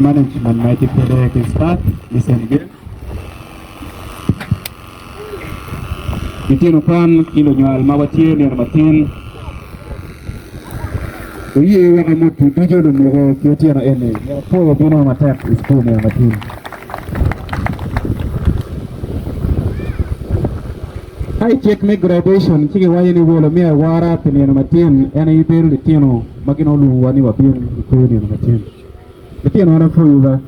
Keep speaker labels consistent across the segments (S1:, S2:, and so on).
S1: management ma itye kwede ki staff me St. James. Litino kwan ki lunywal ma watye nino matin oye wek amotu ducu lumuko ki otyeno eni myero apwoyo bino matek i cukul nino matin. Ka i cik me graduation ci kiwaco ni welo me awora pi nino matin en aye bedo litino ma gin olwongowa ni wabin i kwer nino matin. Litino an apwoyo ba.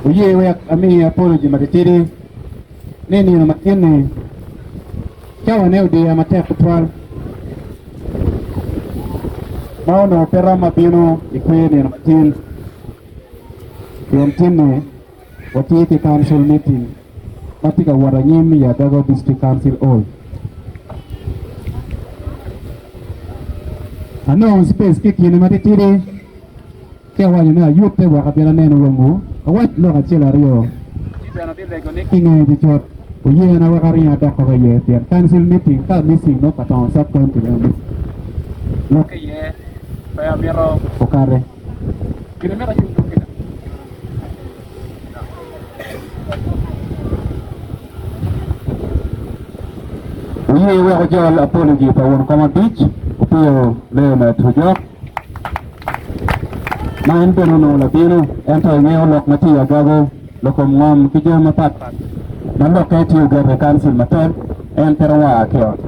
S1: Wuye wek ami apology matitidi ni nino matin-ni cawane odiya matek tutwal ma onongo pe romma bino i kwer nino matin pien tin-ni Watye ki Council meeting ma tye ka wot anyim i Agago District Council Hall. Anongo space ki i kine matitidi ci awaco ni ayutte wek abin anen wongu awac lok acel aryo ci bene abilego ni ki nge cucut oyena wek aring adok koko iye pien council meeting ka missing nongo Katongo sub county bene missing lok iye pe amito okate. Gin amito acung tung kica. Wuye wek wujol apology pa won kom abic, Opiyo Leonard Ojok, ma en bene onongo labino ento ingeyo lok ma tye i agago, lokom ngom ki jami mapat pat ma lokke tye ogeto i kancil matek, en pe romo a ki ot.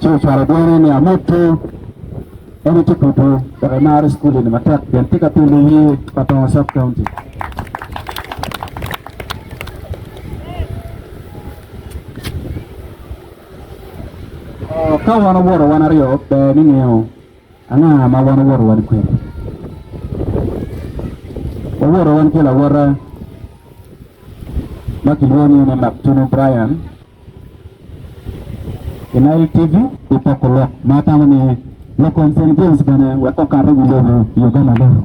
S1: Ci ocwalo dwone ni amutu. En etye kwedwu dok emaro cukul eni matek pien tye ka pilo yer pa Tongo Sub County. Ka wan owoto wan aryo, ber me ngeyo anga ma wan owoto wan kwede. Wawoto wan ki lawota ma kilwongo ni Mactunu Brian. I Nile TV i poko lok ma atamo ni lok kom St. James bene wek okat i wi lobo i Uganda loro.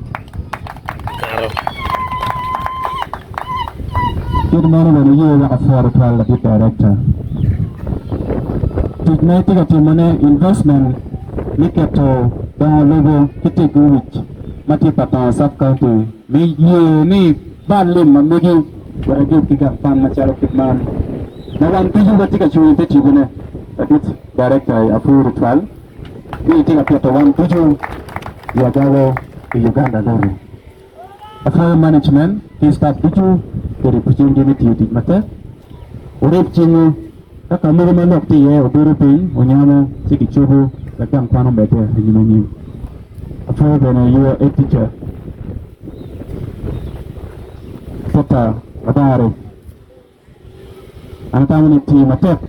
S1: Kit meno bene oye wek apwor twal ladit director. Tic ma itye ka timone investment me keto dongo lobo ki tego wic ma tye pa Tongo Sub County me ye ni bal lim ma megi wek ibed ki gang kwan macalo kit man ma wan ducu watye ka cung i te tipone. Ladit Director i apwur tutwal ni itye ka pito wan ducu i Agago i Uganda loro. Apwoyo management ki staff ducu pi ripo cinggi me tiyo tic matek. Wurib cingwu ka ka mogo ma lok tye iye obedo piny wunyamo ci kicobo wek gang kwan omedde anyim anyim. Apwoyo bene your head teacher Peter Odare. An atamo ni tii matek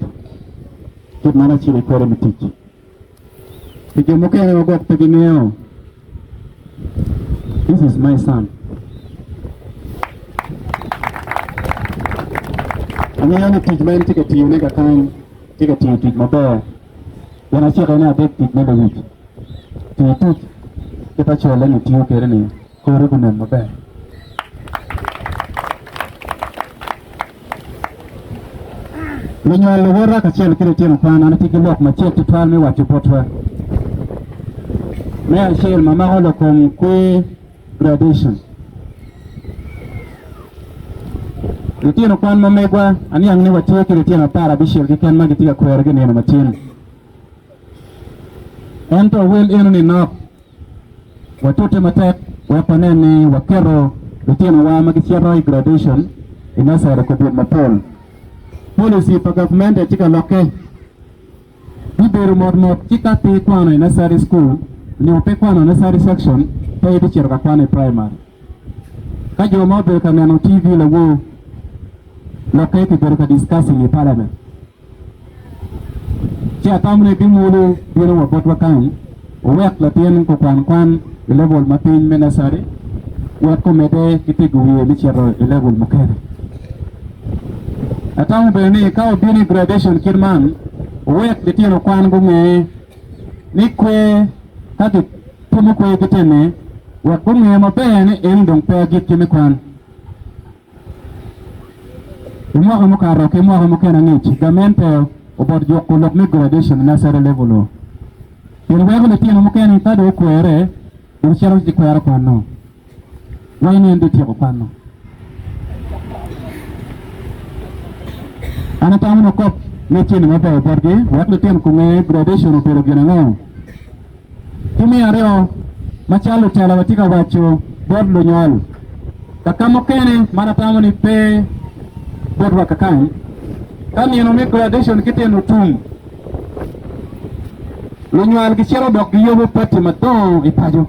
S1: kit ma an acili kwede me tic. Pi jo mukene ma gwok pe gingeyo, this is my son. Angeyo ni tic ma en tye ka tiyone kakany tye ka tiyo tic maber. Pien acike ni adek tic me lewic. Tii tic kit acole ni tiyo kwede ni kore gunen maber. Lunywal luwota kacel ki litino kwan an atye ki lok macek tutwal me waco botwa. Me acel ma mako lok kom kwer graduation. Litino kwan ma megwa aniang ni watye ki litino aparabicel keken ma gitye ka kwerogi nino matin. Ento wel eno-ni nok. Watute matek wek wanen ni waketo lutinowa ma gicito i graduation i nursery kobed mapol. Policy pa gavmente tye ka lokke. Bibedo mot mot ci ka pe ikwano i nursery school nyo pe ikwano i nursery section pe ibicito ka kwan i primary. Ka jo ma obedo ka neno TV lawor lokke kibedo ka discussing i parliament. Ci atamo ni bimwolo bino wa botwa kany wuwek latin gukwan kwan i level ma piny me nursery wek gumedde ki tego wiye me cito i level mukene. Atamo bene ni ka wubino i graduation kit man wuwek litino kwan gunge ni kwer ka gitimo kwer giteme wek gunge maber ni eni dong pe agikki me kwan. I mwaka mukato ki mwaka mukene angec, gamente. Obot juko lok me graduation i nursery level o. Pien weko litino mukene ka dong okwere dong cito ci kwero kwano. Wai ni en dong otyeko kwano. An atamo ni okop me cene maber botgi wek litino kunge graduation obedo gin ango. Ki me aryo, macalo lutela watye ka waco bot lunywal kaka mukene ma atamo ni pe botwa kakany, ka nino me graduation ki tino tum, lunywal gicito dok giyubo pati madongo i paco.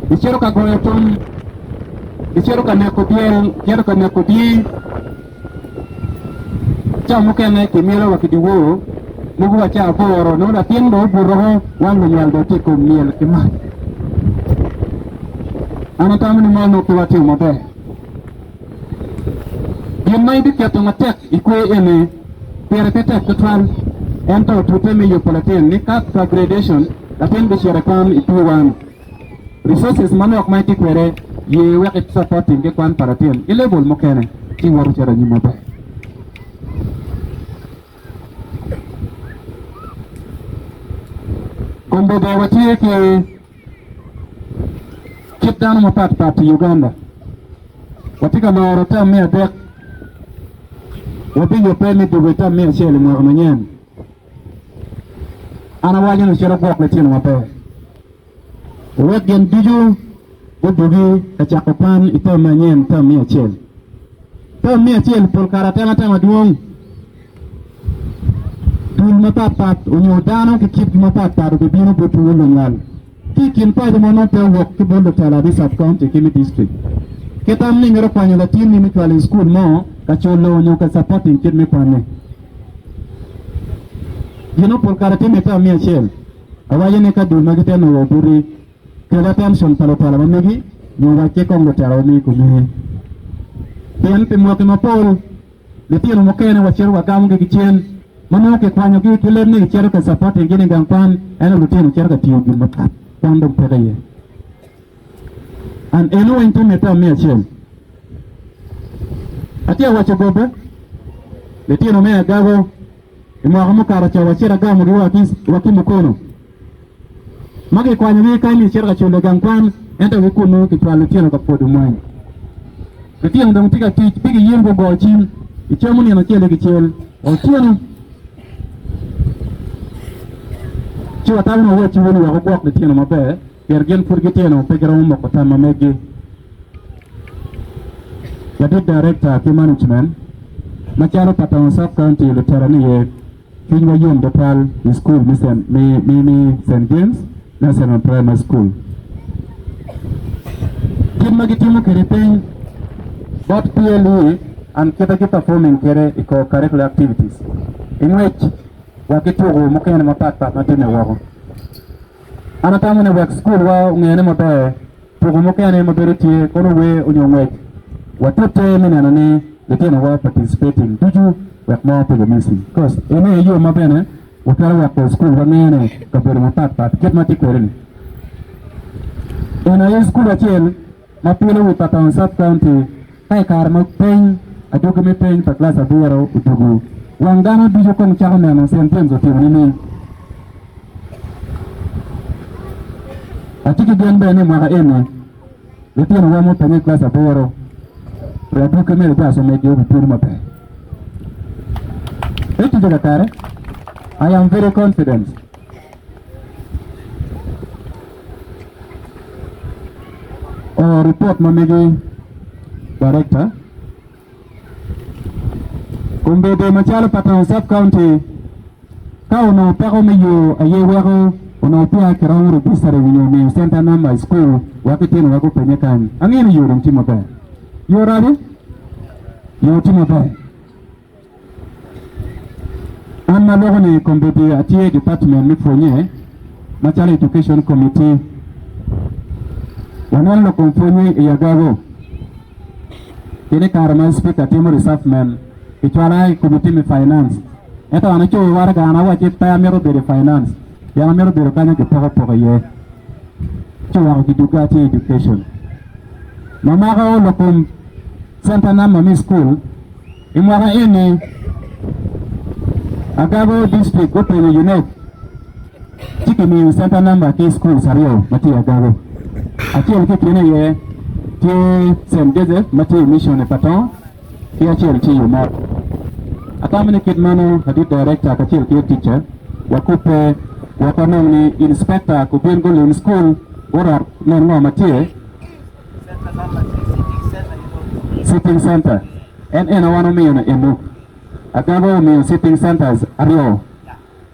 S1: Gicito ka goyo tum, gicito ka neko dyel, gicito ka neko dyangi. Ca mukene kimyelo wa ki dyewor, mogo wa ca aboro, nongo latin dong obuto woko, wan lunywal dong watye i kom myel ki mac. An atamo ni man nongo pe watimo maber. Gin ma ibiketo matek i kwer eni pire pe tek tutwal, ento tute me yubo latin ni ka ka graduation latin bicito i kwan i P1. Resources manok ma itye kwede ye wek i supporting ki kwan pa latin i level mukene ci woto cito anyim maber. Kombeddi watye ki kit dano mapat pat i Uganda. Watye ka loro term me adek, wabiyubbe me dwogo i term me acel i mwaka manyen. An awaco ni wucit wugwok litino maber, wuwek gin ducu gudwogi ka cako kwan i term manyen, term me acel. Term me acel pol kare atematema dwong. Dul mapatpat onyo dano ki kitgi mapatpat obibino botwu lunywal ki i kin paco ma nongo pe owok ki bot lutela me sub county ki me district. Ki tam ni imito kwanyo latinni me cwalo i cukul mo ka culo onyo ka supporting kit me kwanne. Gin ma pol kare timme i term me acel, awaco ni ka dul ma gitye nongo boti, kel attention pa lutela ma megi nyo wacce kong lutela ma megi gumini. Pien pi mwaki mapol, Litino mukene wacito wagamogi ki cen ma nongo kikwanyogi ki leb ni gicito ka supporting gin i gang kwan ento lutino cito ka tiyo gin mapat kwan dong peke iye. And eno weng timme term me acel. Atye awaco gobe litino me agago i mwaka mukato ca wacito agamogi wa ki wa ki Mukono. Ma kikwanyogi kany ni cito ka culo i gang kwan, ento ki kunnu kicwalo litino ka pwodo mwany. Litino dong tye ka tic pi giyin gugo cim i camo nino acel i kicel otyeno. Ci watamo ni wawacci wunu wek wugwok litino maber, pien gin pud gitino pe giromo moko tam ma meggi. Ladit Director ki Management macalo pa Tongo Sub County lutela ni ye. Cwinywa yom tutwal i cukul me Saint James National Primary School. Kit ma gitimo kwede piny bot PLE and kite gi performing kwede i co-curricular activities i ngwec wa ki tuku mukene mapat pat ma timme woko. An atamo ni wek cukul wa ongene maber tuku mukene ma bedo tye kono wer onyo ngwec watute me neno ni litino wa participating ducu wek mo pe gumisi cos eni aye yo ma bene watwero weko cukul wa ngene kabedo mapat pat kit ma tye kwede ni. Eni aye cukul acel ma pilo wi pa Town Sub County ka i kare ma peny adwogi me peny pa class abiro odugu wang dano ducu kong cako neno Saint James otimo nining. Atye ki gen bene ni mwaka eni litinowa ma openye i kilac abiro adwogi me rijaco megi obibino maber. Ento kakare, I am very confident. O ripot ma megi director Kombeddi macalo pa Town Sub County, ka onongo peko me yo aye weko onongo peya kiromo registering nyo miyo center number i school wek litinowa gupenye kany. Angeyo ni yo dong tye maber. Yo raco? Yo tye maber. An ma aloko ni kombeddi atye i department me pwonye macalo education committee. Waneno lok kom pwonye i Agago. Pien i kare ma Speaker timo reshufflement, kicwala i committee me finance. Ento an acoyo waraga an awacci pe amito bedo i finance pien amito bedo kanya gipoko poko iye. Ci oweko gidugga atye i education. Ma mako lok kom center number me school, i mwaka eni. Agago District gupenyo UNEB ci kimiyo center number ki schools aryo ma tye i Agago. Acel ki i kine aye tye St. Joseph ma tye i Mission i Patong ki acel tye i Omot. Atamo ni kit meno ladit director kacel ki ticca wakubbe wek wanong ni inspector gubin gulim school gurot nen ngo ma tye. Sitting center en eno wan omiyo ni eno. Agago omiyo sitting centers aryo.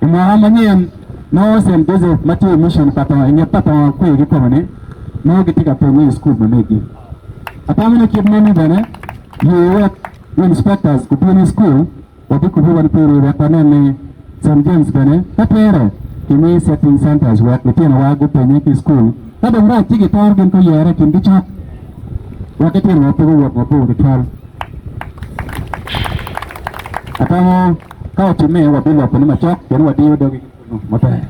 S1: I mwaka manyen, nongo St. Joseph ma tye i mission pa to i nget pa to kwe kikome ni nongo gitye ka penye i school ma megi. Atamo ni kit meno bene ye wek inspectors gubin i school wabikubo wan piri wek wanen ni St. James bene ka twere kimi setting centers wek litinowa gupenye ki i school ka dong rac ci gitoro gin kuyere i kingi cok wek litinowa pe guwot mabor tutwal. Atamo ka otimme wabilokone macok pien wadiyo dogi ki kunnu maber.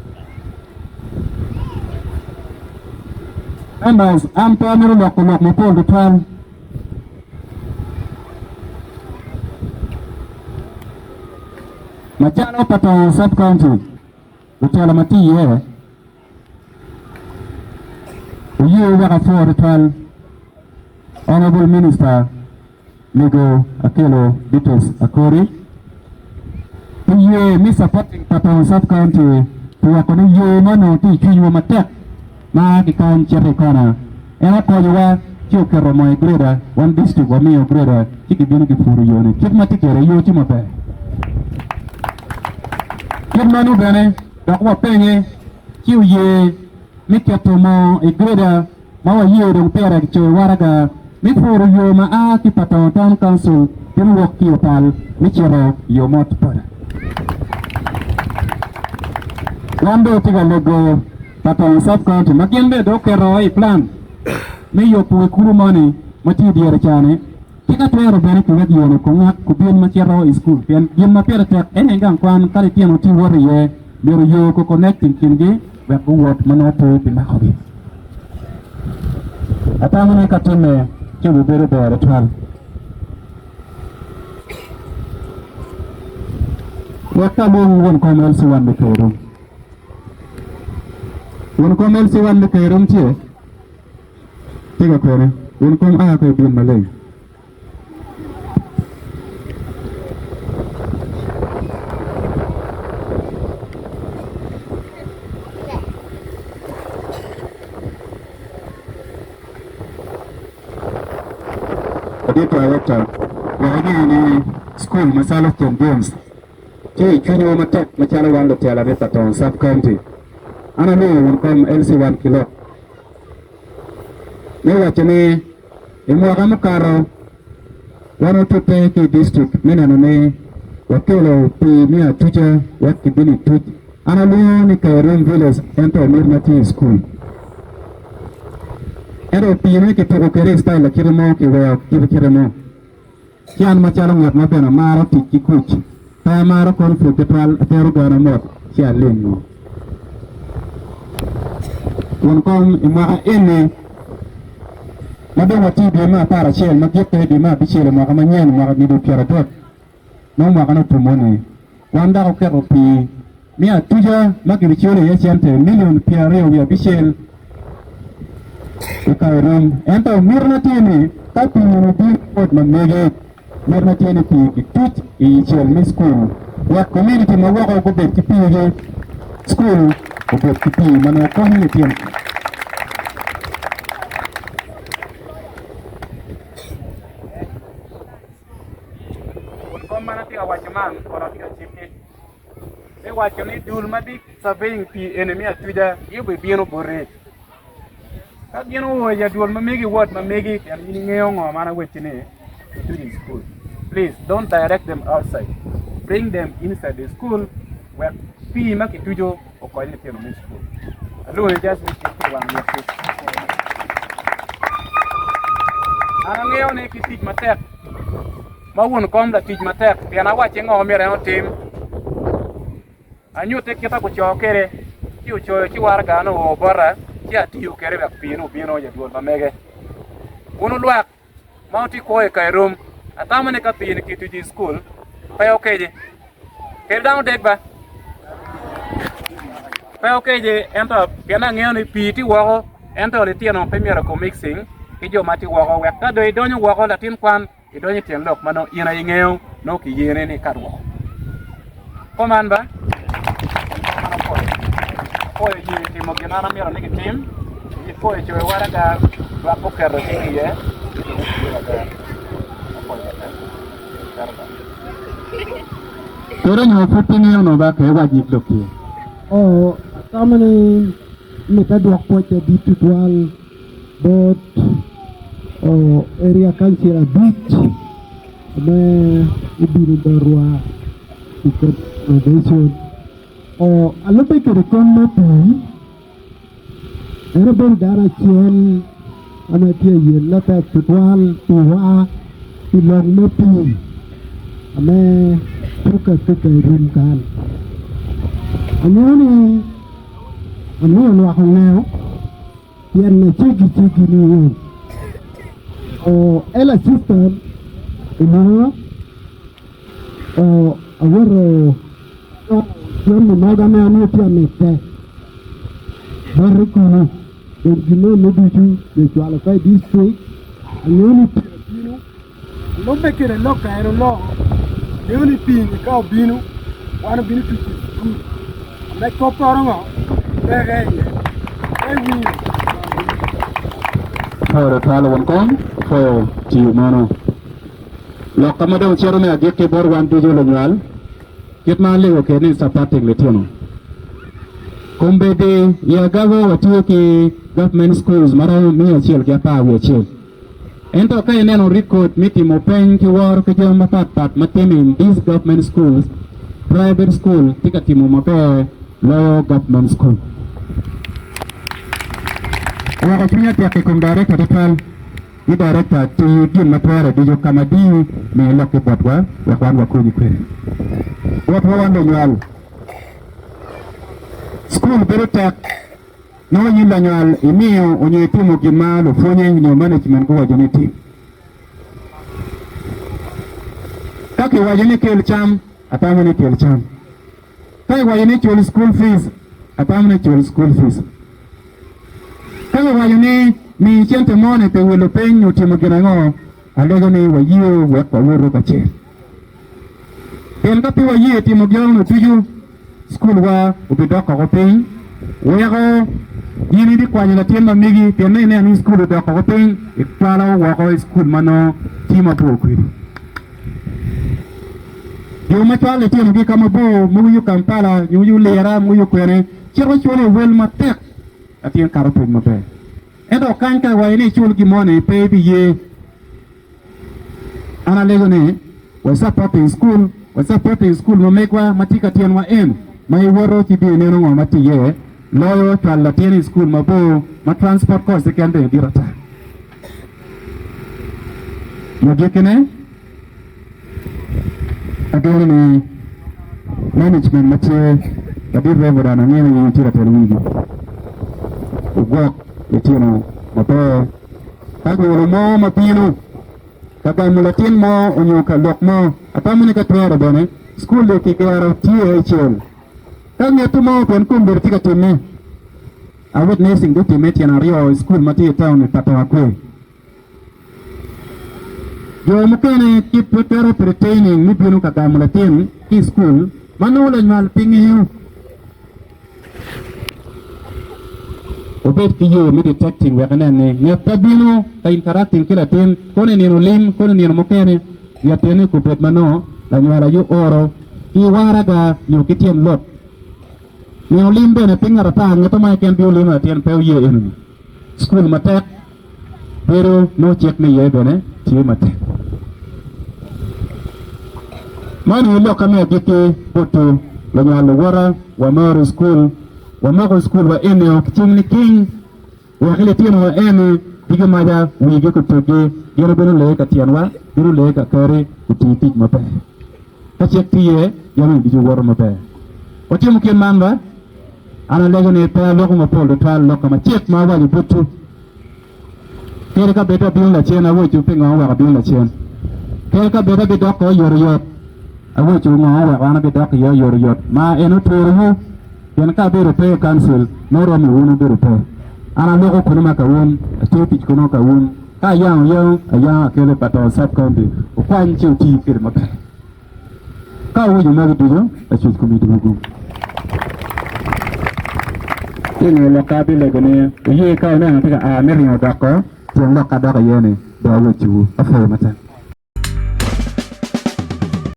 S1: Members, an pe amito loko lok mapol tutwal. Macalo pa Tongo Sub-County, lutela ma tye iye oye wek apwo tutwal Honourable Minister Mego Akello Beatrice Akori pi ye me supporting Patongo Sub County pi weko ni yo ma onongo tye i cwinywa matek ma a ki kany cito i kona en okonyowa ci oketo moo i grader wan district wamiyo grader ci gibino gipuro yo ni kit ma tye kwede yo tye maber kit meno bene dok wapenye ci oye me keto moo i grader ma waye dong pire kicoyo waraga me puro yo ma a ki Patongo Town Council bino wok ki Opal me cito i Omot Boda. Wan dong watye ka lego Patongo Sub County ma gin bene dong oketo i plan me yubo wi kulu moni ma tye i dyere ca-ni ki ka twero bene kiwek yo-ni kungak kubin ma cito i cukul pien gin ma pire tek en aye gang kwan ka litino tye wot iye myero yo ku connecting kingi wek guwot ma nongo pe bimakogi. Atamo ni ka timme ci obibedo ber tutwal. Wek ka alwong won kom LC1 me Kerum. Won kom LC1 me Kerum tye? Tye ka kwene? Won kom a ka ibin maleng. Ladit Director, wek inge ni cukul macalo St. James tye i cwinywa matek macalo wan lutela me Patong Sub County. An alwongo wun kom LC1 Kilok me waco ni I mwaka mukato, wan watute ki i distrik me neno ni wakelo pii me atuca wek kibin i tuc. An alwongo ni Kairum Village ento omit ma tye i cukul. Ento pii-ne kituko kwede i citayil lakite mo kiweko kite kite mo. Ci an macalo ngat ma bene amaro tic ki kuc, pe amaro conflict tutwal, atero gana mot ci alingo. Won kom i mwaka eni ma dong watye i dwe me aparacel ma gikke i dwe me abicel i mwaka manyen mwaka ngido pyeradek ma mwaka-ni otumo-ni, wan dok oketo pii me atuca ma kibiculo iye cente milion 25 i Kairum. Ento mitine tye ni ka pii meno obino bot ma mege, mitine tye ni pii kituc i cel me cukul wek komuniti ma woko gubed ki piigi, cukul obed ki pii ma nongo konyo litino.
S2: Kom man atye ka waco man kono atye ka ciki me waco ni dul ma bi surveying pii eni me atuca gi obibino boti. Ka gin oo i adwol ma megi ward ma megi pien in ingeyo ngo ma an awecci ni ituc i cukul. Please don't direct them outside bring them inside the school wek pii ma kituco okony litino me cukul. Alwongi just me cik ki wang lwakki. An angeyo ni ki tic matek ma won kom latic matek pien awacce ngo myero en otim. Anyutte kit ma guco kwede, ci ocoyo ci waragane oo bota, ci atiyo kwede wek pii-ni obino i adwol ma mege. Wun wulwak ma wutye kwo i Kairum, atamo ni ka pii-ni kituco i cukul, pe wukeci. Kel dano dek ba. Pe okece ento pien angeyo ni pii tye woko ento litino pe myero ku mixing ki jo ma tye woko wek ka dong idonyo woko latin kwan idonyo i tyen lok ma nongo in aye ingeyo nongo kiyeni ni ikat woko. Kuman ba, an apwoyo, apwoyo ye timo gin an amito ni gitim, ipwoyo coyo waraga lwak guketo cing iye, apwoyo matek. Cito ba.
S1: Kede nyo pud pe ingeyo nongo ba ke iwac nyig lok iye.
S3: Oo, atamo ni mitte adwok pwoc adit tutwal bot Area Council abic me obino botwa i congregation. Alubbe kwede kom me pii, en obedo dano acel ma tye ayelle tek tutwal piwa pi lok me pii me tuke ki i rum kan. Angeyo ni amiyo lwak ongeyo Pien ma ceggi ceggi ni en o ela system olwonga o awoto jami mogo ame anongo tye amite bote kunu dong gin eno ducu gicwalo ka i district angeyo ni pii obino alubbe kede lok ka en oloko angeyo ni pii ni ka obino wan obino tuco i cukul ame kopporo ngo peke iye pe iwinyo.
S1: Pwoyo twal wun kong pwoyo tiyo meno. Lok ka ma dong cito me agikki bot wan ducu lunywal, kit ma alego kwede ni supporting litino. Kombeddi i Agabo watye ki government schools maromo 111. Ento ka ineno record me timo peny ki woro ki jami mapat pat ma time in these government schools, private school tye ka timo maber loyo government school. Oweko cwinya tek i kom director tutwal ni director ti gin ma twere ducu ka ma dii miyo lok ki botwa wek wan wakonyi kwede. Botwa wan lunywal, school bedo tek. Nongo in lanywal imiyo onyo itimo gin ma lupwonye nyo management guwaco ni itim. Ka kiwaco ni kel cam, atamo ni kel cam. Ka kiwaco ni cul school fees, atamo ni cul school fees. Ka kiwaco ni mi cente mo-ni pi wilo piny nyo timo gin ango, alego ni wayio wek wawotu kacel. Pien ka pe waye timo gin ducu, cikulwa obidok oko piny, weko in ibikwanyo latin ma megi pien nongo ineno ni cukul odok oko piny, icwalo woko i cukul ma nongo tye mabor kwedi. Jo ma cwalo litinogi ka mabor, mogo yo Kampala, nyo yo Lira, mogo yo kwene, cito culo wel matek latin kato pwony maber. Ento kany ka iwaco ni icul gin moni, pe ibiye. An alego ni wa supporting school, wa supporting school ma megwa ma tye ka tyenwa en ma iwoto ci ibino ineno ngo ma tye iye loyo cwalo latin i school mabor ma transport cost keken bene dit ata. I agikkine, ageno ni management ma tye ladit Reverend angeyo ni in itye latel wigi wugwok litino maber. Ka nywolo mo ma bino ka gamo latin mo onyo ka lok mo, atamo ni ka twere bene, cukul-li kigero tye i cel. Ka ngeto mo pien kombedo tye ka timme, a witnessing gutimme tyen aryo i cukul ma tye i taun i Pato Akwe. Jo mukene gitwero pretending ni bino ka gamo latin ki i cukul ma nongo lanywal pe ngeyo. Wubed ki yo me detecting wek inen ni ngat ma bino ka interacting ki latin kono i nino lim kono i nino mukene ngat eni kubed ma nongo lanywal aye ooro ki waraga nyo ki tyen lok. Nino lim bene pe ngat ata ngat mo keken bino limo latin pe oye enoni. Cukul matek bedo nongo cik me iye bene tye matek. Man aye lokka me agikki botwu lunywal luwota, wamaro cukul, wamako cukul wa enio ki cing niking wek litino wa eni pe gimaca wigi kuteggi, gin obino lee ka tyenwa, bino lee ka keri oti tic maber. Ka cik tye iye, jami ducu woto maber. Watimo kit man ba? An alego ni pe aloko mapol tutwal lok ka macek ma awaco botwu. Kadi ka bed abino lacen, awaco pingo oweko abino lacen. Kadi ka bed abidoko oyotoyot. Aweco ngo oweko an abidok iye oyotoyot ma en otwerowu pien ka abedo pe i kancil nongo romi wun wubedo pe. An aloko kunu ma ka wun, atiyo tic kunu ka wun. Ka ayango yengo, ayango akelo i Patongo Sub County, wukwany ci wuti kwede maber. Ka wuwinyo magi ducu, lacwec komi dwogo gum. Ki i nge lokka abilego ni wuye ka wuneno atye ka a me ringo doko, tyen lokka dok iye ni, dong awecciwu. Apwoyo matek.